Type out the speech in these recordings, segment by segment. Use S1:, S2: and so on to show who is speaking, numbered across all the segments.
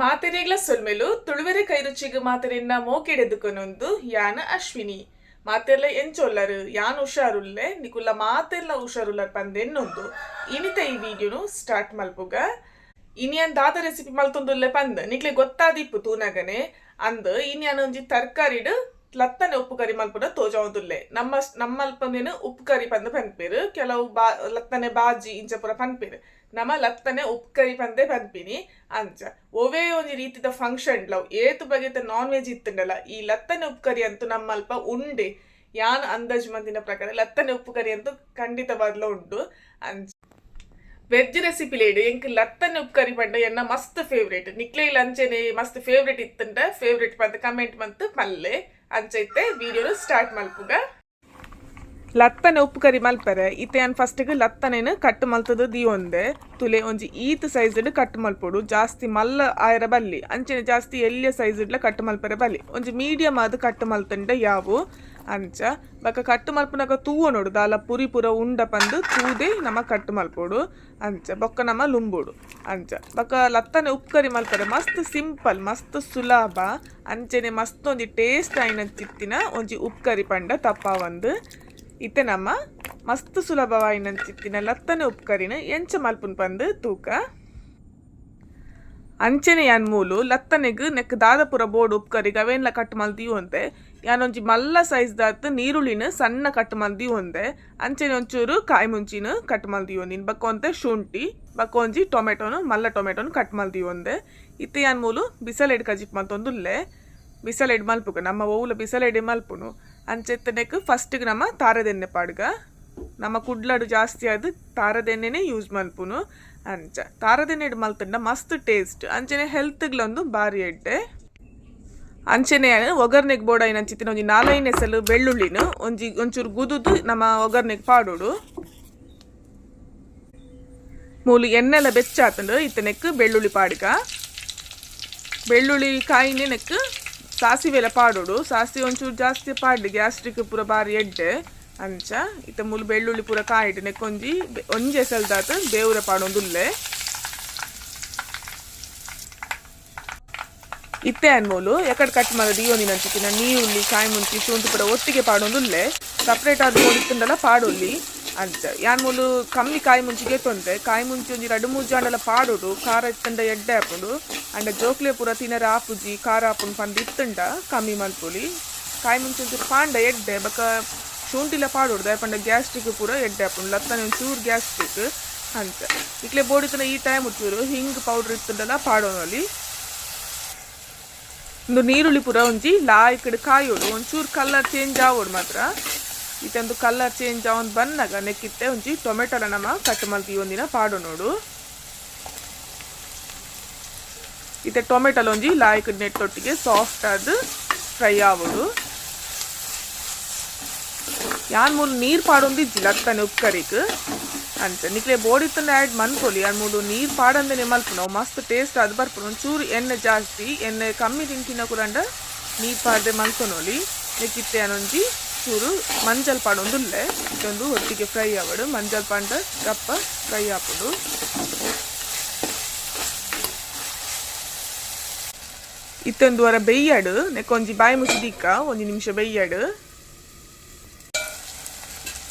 S1: ಮಾತೆರೆಗ್ಲ ಸೊಲ್ಮೆಲು. ತುಳುವೆರೆ ಕೈರುಚಿಗ್ ಮಾತೆರೆನ್ನ ಮೋಕೆಡೆದುಕೊನೊಂದು ಯಾನ್ ಅಶ್ವಿನಿ. ಮಾತೆರ್ಲ ಎಂಚೊಲ್ಲರು? ಯಾನ್ ಹುಷಾರುಲ್ಲೆ, ನಿಕುಲ್ಲ ಮಾತೆರ್ಲ ಹುಷಾರುಲ್ಲರ್ ಪಂದ್ ಎನ್ನೊಂದು ಇನಿತ ಈ ವಿಡಿಯೋನು ಸ್ಟಾರ್ಟ್ ಮಲ್ಪುಗ. ಇನಿ ಯಾನ್ ದಾದ ರೆಸಿಪಿ ಮಲ್ತೊಂದುಲ್ಲೆ ಪಂದ್ ನಿಕ್ಲೆ ಗೊತ್ತಾದಿಪ್ಪು ತೂನಗನೆ. ಅಂದ್, ಇನಿ ಯಾನ್ ಒಂಜಿ ತರಕಾರಿಡ್ ಲತ್ತನೆ ಉಪ್ಪು ಕರಿ ಮಲ್ಪುನ ತೋಜಾವೊಂದುಲ್ಲೆ. ನಮ್ಮ ನಮ್ಮಲ್ಪನೇನು ಉಪ್ಪು ಕರಿ ಪಂದ್ ಪನ್ಪೆರ್. ಕೆಲವು ಬಾ ಲತ್ತನೆ ಬಾಜಿ ಇಂಚ ಪೂರ ಪನ್ಪೆರ್. ನಮ ಲತ್ತನೆ ಉಪ್ಪು ಕರಿ ಪಂದೇ ಪನ್ಪಿನಿ. ಅಂಚ ಒವೇ ಒಂಜಿ ರೀತಿದ ಫಂಕ್ಷನ್ ಲವ್ ಏತ್ ಬಗೆತ ನಾನ್ ವೆಜ್ ಇತ್ತುಂಡಲ ಈ ಲತ್ತನೆ ಉಪ್ಪು ಕರಿ ಅಂತೂ ನಮ್ಮಲ್ಪ ಉಂಡೆ. ಯಾನ್ ಅಂದಾಜು ಮಂತಿನ ಪ್ರಕಾರ ಲತ್ತನೆ ಉಪ್ಪು ಕರಿ ಅಂತೂ ಖಂಡಿತವಾದ್ಲ ಉಂಡು. ಅಂಚ ವೆಜ್ ರೆಸಿಪಿ ಲೇಡ್ ಎಂಕ್ ಲತ್ತನೆ ಉಪ್ಪು ಕರಿ ಪಂಡ ಎನ್ನ ಮಸ್ತ್ ಫೇವ್ರೇಟ್. ನಿಕ್ಲೆ ಅಂಚೆನೆ ಮಸ್ತ್ ಫೇವ್ರೇಟ್ ಇತ್ತುಂಡ ಫೇವ್ರೇಟ್ ಪಂದ್ ಕಮೆಂಟ್ ಮಂತ್ ಪಲ್ಲೆ. ಅಂಚೈತೆ ವಿಡಿಯೋನು ಸ್ಟಾರ್ಟ್ ಮಲ್ಪುಗ. ಲತ್ತನೆ ಉಪ್ಪು ಕರಿ ಮಲ್ಪರೆ ಇತ್ತೆ ಯಾನ್ ಫಸ್ಟ್ಗೆ ಲತ್ತನೆನ್ ಕಟ್ ಮಲ್ತದ ದಿಯೊಂದೆ. ತುಲೆ, ಒಂಜಿ ಈತ್ ಸೈಜ್ ಕಟ್ ಮಲ್ಪೊಡು. ಜಾಸ್ತಿ ಮಲ್ಲ ಆಯರ ಬಲ್ಲಿ, ಅಂಚೆನೆ ಜಾಸ್ತಿ ಎಲ್ಯ ಸೈಜ್ ಕಟ್ ಮಲ್ಪರೆ ಬಲ್ಲಿ. ಒಂಜಿ ಮೀಡಿಯಂ ಆದ್ ಕಟ್ ಮಲ್ತಂಡ ಯಾವು. ಅಂಚ ಬೊಕ ಕಟ್ ಮಲ್ಪುನಗ ತೂವೊನೊಡು, ದಾಲ ಪುರಿ ಪೂರ ಉಂಡ ಪಂದ್ ತೂದೆ ನಮ ಕಟ್ ಮಲ್ಪೊಡು. ಅಂಚ ಬೊಕ್ಕ ನಮ ಲುಂಬೊಡು. ಅಂಚ ಬೊಕ ಲತ್ತನೆ ಉಪ್ಪು ಕರಿ ಮಲ್ಪರೆ ಮಸ್ತ್ ಸಿಂಪಲ್, ಮಸ್ತ್ ಸುಲಭ, ಅಂಚೆನೆ ಮಸ್ತ್ ಒಂಜಿ ಟೇಸ್ಟ್ ಆಯಿನಂಚಿತ್ತಿನ ಒಂಜಿ ಉಪ್ಪು ಕರಿ ಪಂಡ ತಪ್ಪಾವಂದು. ಇತ್ತೆ ನಮ್ಮ ಮಸ್ತ್ ಸುಲಭವಾಯಿನಂಚಿತ್ತಿನ ಲತ್ತನೆ ಉಪ್ಪು ಕರಿನ ಎಂಚ ಮಲ್ಪುನ್ ಪಂದ್ ತೂಕ. ಅಂಚೆನೆ ಯಾನ್ ಮೂಲು ಲತ್ತನೆಗ್ ನೆಕ್ ದಾದ ಪೂರ ಬೋಡು ಉಪ್ಪು ಅವೇನ್ಲ ಕಟ್ ಮಲ್ತಿ ಒಂತೆ. ಯಾನೊಂಜಿ ಮಲ್ಲ ಸೈಜ್ ದಾತ್ ನೀರುಳ್ಳಿನ ಸಣ್ಣ ಕಟ್ ಮಲ್ದಿ ಒಂದೆ. ಅಂಚೆನೆ ಒಂಚೂರು ಕಾಯಿ ಮುಂಚಿನ ಕಟ್ ಮಲ್ದಿ ಒಂದಿನ, ಬೊಕ್ಕ ಒಂತೆ ಶುಂಠಿ, ಬೊಕ್ಕ ಒಂಜಿ ಟೊಮೆಟೊನು, ಮಲ್ಲ ಟೊಮೆಟೊನು ಕಟ್ ಮಲ್ದಿ ಒಂದೆ. ಇತ್ತೆ ಯಾನ್ ಮೂಲು ಬಿಸಲೆಡ್ ಕಜಿಪ್ ಮಲ್ತೊಂದುಲ್ಲೆ. ಬಿಸಲೆಡ್ ಮಲ್ಪುಗ, ನಮ್ಮ ಒವ್ಲ ಬಿಸಲೆಡೆ ಮಲ್ಪುನು. ಅಂಚೆತ್ತನೆಕ್ ಫಸ್ಟ್ಗೆ ನಮ್ಮ ತಾರದೆಣ್ಣೆ ಪಾಡ್ಗ. ನಮ್ಮ ಕುಡ್ಲಡು ಜಾಸ್ತಿ ಆದ್ ತಾರದೆಣ್ಣೆನೆ ಯೂಸ್ ಮಲ್ಪುನು. ಅಂಚ ತಾರದೆಣ್ಣೆಡ್ ಮಲ್ತಂಡ ಮಸ್ತ್ ಟೇಸ್ಟ್, ಅಂಚೆನೆ ಹೆಲ್ತ್ಗ್ಲೊಂದು ಬಾರಿ ಎಡ್ಡೆ. ಅಂಚೆನೆ ಒಗ್ಗರ್ನೆಗ್ ಬೋಡಾಯಿನಂಚಿತ್ತಿನ ಒಂಜಿ ನಾಲೈನ್ ಎಸಲು ಬೆಳ್ಳುಳ್ಳಿನ ಒಂಜಿ ಒಂಚೂರು ಗುದುದು ನಮ್ಮ ಒಗ್ಗರ್ನೆಗ್ ಪಾಡೋಡು. ಮೂಲು ಎಣ್ಣೆಲ ಬೆಚ್ಚಾತಂಡು. ಇತ್ತನೆಕ್ ಬೆಳ್ಳುಳ್ಳಿ ಪಾಡ್ಗ. ಬೆಳ್ಳುಳ್ಳಿ ಕಾಯಿನೆ ನೆಕ್ ಸಾಸಿವೆಲ ಪಾಡೋಡು. ಸಾಸಿವೆ ಒಂಚೂರು ಜಾಸ್ತಿ ಪಾಡ್ಡು, ಗ್ಯಾಸ್ಟ್ರಿಕ್ ಪೂರ ಬಾರಿ ಎಡ್ಡೆ. ಅಂಚ ಇತ್ತೆ ಮೂಲು ಬೆಳ್ಳುಳ್ಳಿ ಪೂರ ಕಾಯಿಡು ನೆಕ್ಕೊಂಜಿ ಒಂಜಿ ಎಸಲ್ದಾತ್ ಬೇವುರ ಪಾಡೊಂದುಲ್ಲೆ. ಇತ್ತೆ ಅನ್ಮೂಲು ಎಕಡೆ ಕಟ್ ಮಲ್ದ್ ದೀವೊಂದಿನಂಚಿತ್ತಿನ ನೀರುಳ್ಳಿ, ಕಾಯಿ ಮುಂಚಿ, ಶುಂಠಿ ಪೂರ ಒಟ್ಟಿಗೆ ಪಾಡೊಂದುಲ್ಲೆ. ಸಪ್ರೇಟ್ ಆದ್ ಬೋಡಿತ್ತುಂಡಲ ಪಾಡೊಲಿ. ಅಂಚ ಯಾನ್ ಮೂಲು ಕಮ್ಮಿ ಕಾಯಿ ಮುಂಚಿಗೆ ತೊಂದೆ. ಕಾಯಿ ಮುಂಚಿ ಒಂಜಿ ರಡ್ಡ್ ಮೂಜಿ ಆಂಡಲ ಪಾಡೊಡು, ಖಾರ ಇತ್ತುಂಡ ಎಡ್ಡೆ ಆಪುಂಡು. ಅಂಡ ಜೋಕ್ಲೆ ಪೂರ ತಿನರೆ ಆಪುಜಿ, ಖಾರ ಆಪುಂಡು ಪಂದ್ ಇತ್ತುಂಡ ಕಮ್ಮಿ ಮಲ್ಪೊಲಿ. ಕಾಯಿ ಮುಂಚಿ ಒಂಚೂರು ಪಾಂಡ ಎಡ್ಡೆ. ಬೊಕ ಶುಂಠಿಲ ಪಾಡೊಡು, ದಾಯೆ ಪಂಡ ಗ್ಯಾಸ್ಟ್ರಿಕ್ ಪೂರ ಎಡ್ಡೆ ಆಪುಂಡು. ಲತ್ತನೆ ಒಂಚೂರು ಗ್ಯಾಸ್ಟ್ರಿಕ್. ಅಂಚ ಇಕ್ಲೆ ಬೋಡಿತ್ತುಂಡ ಈ ಟೈಮ್ ಒಂಚೂರು ಹಿಂಗ್ ಪೌಡರ್ ಇತ್ತುಂಡಲ ಪಾಡೊನೊಲಿ. ಉಂದು ನೀರುಳ್ಳಿ ಪೂರ ಒಂಜಿ ಲಾಯ್ಕಡ್ ಕಾಯೋಡು, ಒಂಚೂರು ಕಲರ್ ಚೇಂಜ್ ಆವೊಡು ಮಾತ್ರ. ಇತ್ತೊಂದು ಕಲರ್ ಚೇಂಜ್ ಆವೊಂದು ಬನ್ನಗ ನೆಕ್ಕಿತ್ತೆ ಒಂಜಿ ಟೊಮೆಟೊಲ ನಮ ಕಟ್ ಮಲ್ತಿ ಒಂದಿನ ಪಾಡೊನೊಡು. ಇತ್ತೆ ಟೊಮೆಟೊಲ ಒಂಜಿ ಲಾಯ್ಕಡ್ ನೆಟ್ಟೊಟ್ಟಿಗೆ ಸಾಫ್ಟ್ ಆದ್ ಫ್ರೈ ಆವೊಡು. ಯಾನ್ ಮೂಲು ನೀರ್ ಪಾಡೊಂದಿಜ್ಜಿ ಲತ್ತನೆ ಉಪ್ಕರಿಕ್. ಅಂಚ ನಿಕ್ಲೆ ಬೋಡಿತ್ತುಂಡ ಆ್ಯಡ್ ಮನ್ಪೊಲಿ. ಯಾನ್ ಮೂಲು ನೀರ್ ಪಾಡಂದೆನೆ ಮಲ್ಪುನು. ಅವು ಮಸ್ತ್ ಟೇಸ್ಟ್ ಆದ್ ಬರ್ಪುಂಡು. ಒಂಚೂರು ಎಣ್ಣೆ ಜಾಸ್ತಿ, ಎಣ್ಣೆ ಕಮ್ಮಿ ತಿನ್ಪಿನಕುಲಾಂಡ ನೀರ್ ಪಾಡ್ದೆ ಮಲ್ತೊನೊಲಿ. ನೆಕ್ಕಿತ್ತೆ ಯಾನೊಂಜಿ ಚೂರು ಮಂಜಲ್ ಪಾಡೊಂದುಲ್ಲೆ. ಇತ್ತೊಂದು ಒಟ್ಟಿಗೆ ಫ್ರೈ ಆವಡ್. ಮಂಜಲ್ ಪಾಂಡ ರಪ್ಪ ಫ್ರೈ ಆಪುಂಡು. ಇತ್ತೊಂದು ವರ ಬೆಯ್ಯಡ್. ನೆಕ್ಕೊಂಜಿ ಬಾಯಿ ಮುಚ್ಚಿ ದಿಕ್ಕ, ಒಂಜಿ ನಿಮಿಷ ಬೆಯ್ಯಡ್.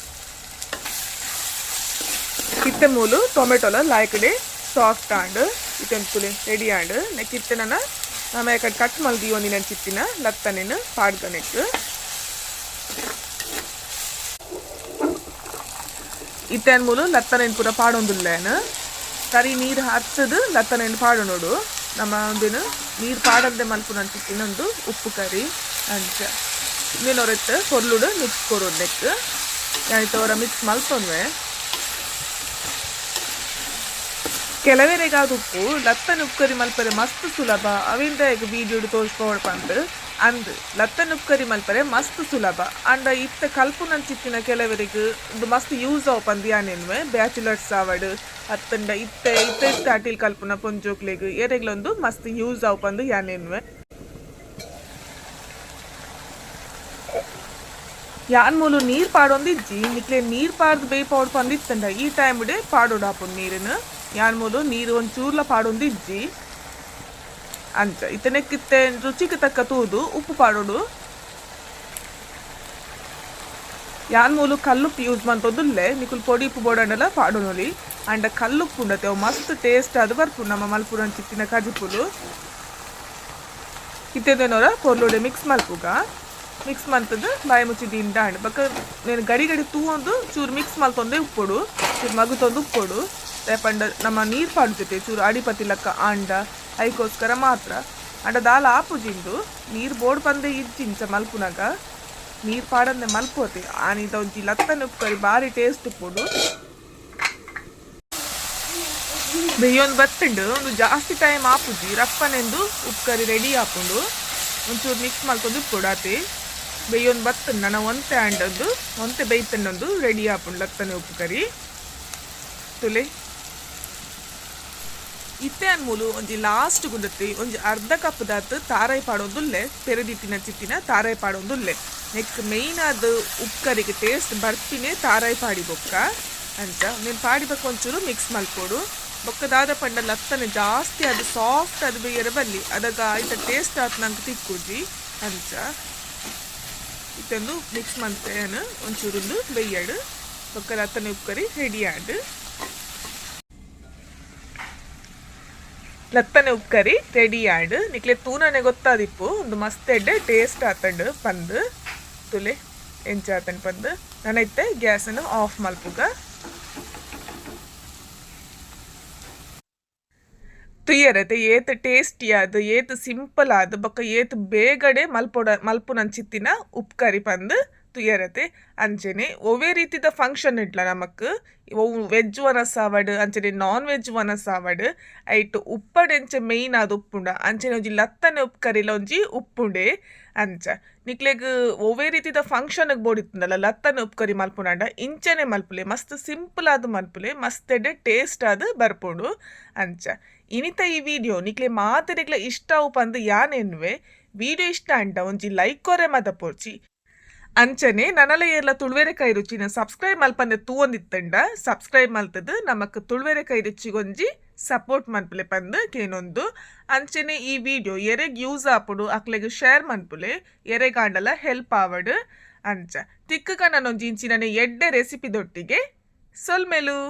S1: ಇತ್ತೆ ಮೂಲು ಟೊಮೆಟೊಲ ಲಾಯ್ಕಡೆ ಸಾಫ್ಟ್ ಆಂಡ್. ಇತ್ತೆ ತುಲೆ ರೆಡಿ ಆಂಡ್. ನೆಕ್ ಇತ್ತೆ ನನ ನಮ ಕಟ್ ಕಟ್ ಮಲ್ದಿ ಒಂದಿನ ಚಿತ್ತಿನ ಲತ್ತನೆನ್ ಪಾಡ್ಗ ನೆಕ್. ಇತ್ತೆ ಮೂಲು ಲತ್ತನೆನ್ ಪೂರ ಪಾಡೊಂದುಲ್ಲೇನ್. ಕರಿ ನೀರು ಹತ್ತದು ಲತ್ತನೆನ್ ಪಾಡೊನೊಡು. ನಮ್ಮ ಒಂದಿನ ನೀರು ಪಾಡಂದೆ ಮಲ್ಪುನಂಚಿತ್ತಿನ ಒಂದು ಉಪ್ಪು ಕರಿ. ಅಂಚ ಇಂದೆನ್ ಒರೆತ್ ಪೊರ್ಲುಡು ಮಿಕ್ಸ್ ಕೊರೊಡು ನೆಕ್. ಯಾನ್ ಇತ್ತೆ ಒರ ಮಿಕ್ಸ್ ಮಲ್ತೊನ್ವೆ. ಕೆಲವೆರೆಗಾದ್ ಉಪ್ಪು ಲತ್ತನೆ ಉಪ್ಕರಿ ಮಲ್ಪರೆ ಮಸ್ತ್ ಸುಲಭ, ಅವೆನ್ ದಾಯೆಗ್ ವೀಡಿಯೋಡ್ ತೋಜ್ಪಾವೊಡು ಪಂದ್. ಅಂದ್, ಲತ್ತನೆ ಉಪ್ಕರಿ ಮಲ್ಪರೆ ಮಸ್ತ್ ಸುಲಭ. ಆಂಡ ಇತ್ತೆ ಕಲ್ಪುನಂಚಿತ್ತಿನ ಕೆಲವೆರೆಗ್ ಉಂದು ಮಸ್ತ್ ಯೂಸ್ ಆವು ಪಂದ್ ಯಾನ್ ಎನ್ನುವೆ. ಬ್ಯಾಚುಲರ್ಸ್ ಆವಡ್ ಅತ್ತ್ಂಡ ಇತ್ತೆ ಇತ್ತೆ ಇತ್ತೆ ಅಟಿಲ್ ಕಲ್ಪುನ ಪೊಂಜೋಕ್ಲೆಗ್ ಏರೆಗ್ಲ ಉಂದು ಮಸ್ತ್ ಯೂಸ್ ಆವು ಪಂದ್ ಯಾನ್ ಎನ್ನುವೆ. ಯಾನ್ ಮೂಲು ನೀರ್ ಪಾಡೊಂದಿಜ್ಜಿ. ನಿಕ್ಲೆ ನೀರ್ ಪಾಡ್ದ್ ಬೇಯ್ಪಾವೊಡು ಪಂದಿತ್ತಂಡ ಈ ಟೈಮ್ಡೆ ಪಾಡೊಡಾಪುಂಡು ನೀರುನು. ಯಾನ್ ಮೂಲು ನೀರು ಒಂಚೂರ್ಲ ಪಾಡೊಂದಿಜ್ಜಿ. ಅಂಚ ಇತ್ತೆ ನೆಕ್ಕಿತ್ತೆ ರುಚಿಗೆ ತಕ್ಕ ತೂದು ಉಪ್ಪು ಪಾಡೊಡು. ಯಾನ್ ಮೂಲು ಕಲ್ಲುಪ್ಪು ಯೂಸ್ ಮಂತೊಂದುಲ್ಲೆ. ನಿಕುಲು ಪೊಡಿ ಉಪ್ಪು ಬೋಡಂಡಲ ಪಾಡೊನೊಲಿ. ಆಂಡ ಕಲ್ಲುಪ್ಪು ಉಂಡತೆ ಅವು ಮಸ್ತ್ ಟೇಸ್ಟ್ ಆದ್ ಬರ್ಪುಂಡು ನಮ್ಮ ಮಲ್ಪುನಂಚಿತ್ತಿನ ಕಜಿಪುಲು. ಇತ್ತೆದೆನೊರ ಪೊರ್ಲುಡೆ ಮಿಕ್ಸ್ ಮಲ್ಪುಗ. ಮಿಕ್ಸ್ ಮಂತುದು ಬಾಯಿ ಮುಚ್ಚಿ ದಿಂಡಾಂಡ್. ಬೊಕ ನೆನ್ ಗಡಿ ಗಡಿ ತೂವೊಂದು ಚೂರು ಮಿಕ್ಸ್ ಮಲ್ತೊಂದೇ ಉಪ್ಪೊಡು. ಚೂರು ಮಗುತೊಂದು ಉಪ್ಪೊಡು. ದಾಯೆ ಪಂಡ ನಮ್ಮ ನೀರ್ ಪಾಡುಜತೆ ಚೂರು ಅಡಿಪತ್ತಿ ಲೆಕ್ಕ ಆಂಡ ಐಕೋಸ್ಕರ ಮಾತ್ರ. ಆಂಡ ದಾಲ ಆಪುಜಿ ಇಂದು. ನೀರ್ ಬೋಡು ಪಂದೇ ಇಜ್ಜಿ ಇಂಚ ಮಲ್ಪುನಗ. ನೀರ್ ಪಾಡಂದೆ ಮಲ್ಪೋತೆ. ಆನಿದ ಒಂಜಿ ಲತ್ತನೆ ಉಪ್ಪುಕರಿ ಬಾರಿ ಟೇಸ್ಟ್ ಉಪ್ಪುಂಡು. ಬೆಯ್ಯೊಂದು ಬತ್ತುಂಡು. ಉಂದು ಜಾಸ್ತಿ ಟೈಮ್ ಆಪುಜಿ. ರಪ್ಪನೆಂದು ಉಪ್ಪುಕರಿ ರೆಡಿ ಆಪುಂಡು. ಒಂಚೂರು ಮಿಕ್ಸ್ ಮಲ್ತೊಂದು ಉಪ್ಪೊಡು ಆತೆ. ಬೆಯ್ಯೊಂದು ಬತ್ತುಂಡು. ನನ ಒಂತೆ ಆಂಡದ್ದು ಒಂತೆ ಬೇಯ್ತುಂಡೊಂದು ರೆಡಿ ಆಪುಂಡು ಲತ್ತನೆ ಉಪ್ಪುಕರಿ. ತುಲೆ ಇತ್ತೆ ಅನ್ಮೂಲು ಒಂಜಿ ಲಾಸ್ಟ್ ಗುಂಡತ್ತಿ ಒಂಜಿ ಅರ್ಧ ಕಪ್ ದಾತ್ ತಾರಾಯಿ ಪಾಡೊಂದುಲ್ಲೆ. ಪೆರೆದಿತ್ತಿನ ಚಿತ್ತಿನ ತಾರಾಯಿ ಪಾಡೊಂದುಲ್ಲೆ. ನೆಕ್ ಮೇಯ್ನ್ ಆದ್ ಉಪ್ಪುಕರಿಗೆ ಟೇಸ್ಟ್ ಬರ್ಪಿನೇ ತಾರಾಯಿ ಪಾಡಿ ಬೊಕ್ಕ. ಅಂಚ ಉಂದೆನ್ ಪಾಡಿ ಬೊಕ್ಕ ಒಂಚೂರು ಮಿಕ್ಸ್ ಮಲ್ಪೊಡು. ಬೊಕ್ಕ ದಾದ ಪಂಡ ಲತ್ತನೆ ಜಾಸ್ತಿ ಆದ್ ಸಾಫ್ಟ್ ಆದ್ ಬೇಯರೆ ಬಲ್ಲಿ. ಅದಗ ಐತ ಟೇಸ್ಟ್ ಆತ್ ನಂಕ್ ತಿಕ್ಕುಜಿ. ಅಂಚ ಇತ್ತೆ ಉಂದು ಮಿಕ್ಸ್ ಮಲ್ತೆ ಯಾನ್ ಒಂಚೂರು ಉಂದು ಬೇಯಡ್. ಬೊಕ್ಕ ಲತ್ತನೆ ಉಪ್ಪುಕರಿ ರೆಡಿ ಆಂಡ್. ಲತ್ತನೆ ಉಪ್ಕರಿ ರೆಡಿ ಆಂಡ್. ನಿಕ್ಲೆ ತೂನನೆ ಗೊತ್ತಾದಿಪ್ಪು ಉಂದು ಮಸ್ತ್ ಎಡ್ಡೆ ಟೇಸ್ಟ್ ಆತಂಡ್ ಪಂದ್. ತೂಲೆ ಎಂಚ ಆತಂಡ್ ಪಂದ್. ನನ ಇತ್ತೆ ಗ್ಯಾಸ್ ನ್ ಆಫ್ ಮಲ್ಪುಗ. ತೂಯೆರೆ ಏತ್ ಟೇಸ್ಟಿ ಆದ್ ಏತ್ ಸಿಂಪಲ್ ಆದ್ ಬೊಕ್ಕ ಏತ್ ಬೇಗಡೆ ಮಲ್ಪೊಡ ಮಲ್ಪುನಂಚಿತ್ತಿನ ಉಪ್ಕರಿ ಪಂದ್ ತೂಯೆರೆ. ಅಂಚೆನೆ ಒವ್ವೆ ರೀತಿದ ಫಂಕ್ಷನ್ ಇಡ್ಲ ನಮಕ್ ಒವು ವೆಜ್ ವನಸ್ ಆವಡ್ ಅಂಚನೆ ನಾನ್ ವೆಜ್ ವನಸ್ ಆವಡ್ ಐಟ್ ಉಪ್ಪಡ್ ಎಂಚ ಮೈನ್ ಆದ್ ಉಪ್ಪುಂಡ ಅಂಚನೆ ಒಂಜಿ ಲತ್ತನೆ ಉಪ್ಕರಿಲ ಒಂಜಿ ಉಪ್ಪುಂಡೆ. ಅಂಚ ನಿಕ್ಲೆಗ್ ಒವ್ವೆ ರೀತಿದ ಫಂಕ್ಷನ್ ಗ್ ಬೋಡಿತ್ತುಂಡಲ ಲತ್ತನೆ ಉಪ್ಕರಿ ಮಲ್ಪುನಾಂಡ ಇಂಚನೆ ಮಲ್ಪುಲೆ. ಮಸ್ತ್ ಸಿಂಪಲ್ ಆದ್ ಮಲ್ಪುಲೆ. ಮಸ್ತ್ ಎಡ್ಡೆ ಟೇಸ್ಟ್ ಆದ್ ಬರ್ಪುಂಡು. ಅಂಚ ಇನಿತ ಈ ವಿಡಿಯೋ ನಿಕ್ಲೆ ಮಾತೆರೆಗ್ಲ ಇಷ್ಟ ಆವು ಪಂದ್ ಯಾನ್ ಎನ್ನುವೆ. ವಿಡಿಯೋ ಇಷ್ಟ ಆಂಡ ಒಂಜಿ ಲೈಕ್ ಕೊರೆ ಮದಪೊರ್ಚಿ. ಅಂಚನೆ ನನಲ ಏರ್ಲ ತುಳುವೆರೆ ಕೈ ರುಚಿನ್ ಸಬ್ಸ್ಕ್ರೈಬ್ ಮಲ್ಪಂದೆ ತೂವೊಂದಿತ್ತುಂಡ ಸಬ್ಸ್ಕ್ರೈಬ್ ಮಲ್ತುದು ನಮಕ್ ತುಳುವೆರೆ ಕೈ ರುಚಿಗೊಂಜಿ ಸಪೋರ್ಟ್ ಮನ್ಪುಲೆ ಪಂದ್ ಕೇನೊಂದು. ಅಂಚನೆ ಈ ವಿಡಿಯೋ ಎರೆಗ್ ಯೂಸ್ ಆಪುಂಡು ಅಕ್ಲೆಗ್ ಶೇರ್ ಮನ್ಪುಲೆ ಎರೆಗಾಂಡಲ ಹೆಲ್ಪ್ ಆವಡ್. ಅಂಚ ತಿಕ್ಕುಗ ನನೊಂಜಿ ಇಂಚಿನನೆ ಎಡ್ಡೆ ರೆಸಿಪಿ ದೊಟ್ಟಿಗೆ. ಸೊಲ್ಮೆಲು.